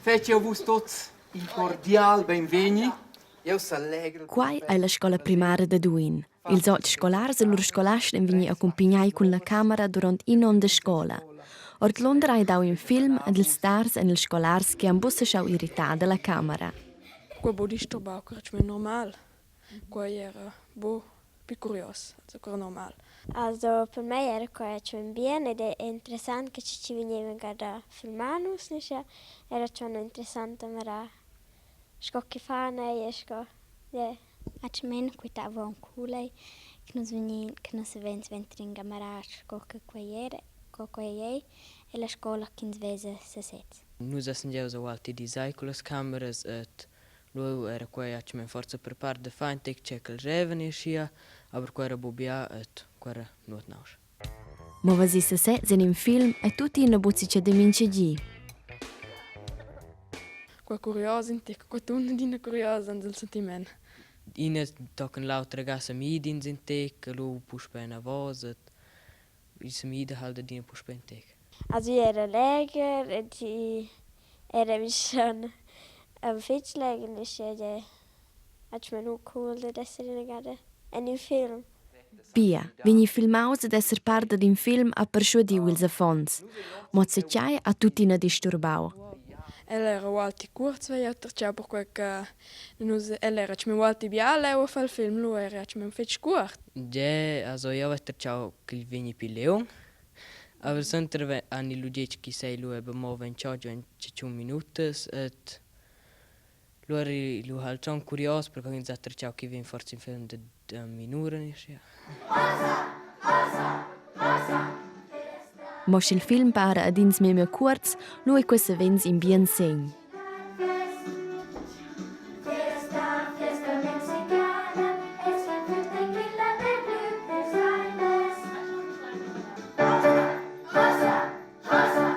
Fetsch jeu vus tuts in cordial beinvegni. Jeu s'allegrel. Quai ei la scola primara da Duin. Ils otg scolars e lur scolast ein vegni accumpignai cun la camera duront in onn da scola. Ordlunder hai dau in film ed ils stars ein ils scolars che han buca schau irritar dalla camera. Quei bu disturbau, quei normal. Quei era bu più curios, also quei normal. Also per mei era quei schon bien ed è interessant che ci vegnevan da filmar nus, nischa era schon interessant da sco che fan ei e sco yeah. Atgnamein quitava aunc culei che nus vegnin che nus savein suenter in gamarad sco che quei era co quei ei e la scola ch'ins vesa sesez. Nus essan gia ussa ualti disai cullas cameras ed lu era quei atgnamein forsa per part da far in tec tgei ch'els revan e aschia, aber quei era buc bia ed quei era nuot nausch. Mo vesì sesez en in film è tuttina buc che da mintga di. Qua curios in tec, qua tun adina curios ans il sentiment. Ina tochen l'autra ga semid'ins in tec e lu puspei anavos ed il semida halt adina puspei in tec. Also io era legher ed i era schon fetg legher, nischi atgnamein cool dad esser inagada en in film. Pia, vegni filmaus ed esser part dad in film ha perschuadiu ils affons. Mo zatgei ha tuttina disturbau. Ella era ualti cuort veglia tertgau perquei che nus ella era tschmem ualti biala eu a far il film, lu era tschmem fetg cuort. Ge, also jeu hai tertgau ch'el vegni pli liung. Aber suenter han ils lu detg ch'i sei lu eben mo 28 u 21 minutas ed Lu eri lu halt schon curios perché ins ha tertgau ch'i vegn forsa in film da minura ni aschia. Mo sch'il film para ad ins memia cuorts, lu ei quei savens in bien segn.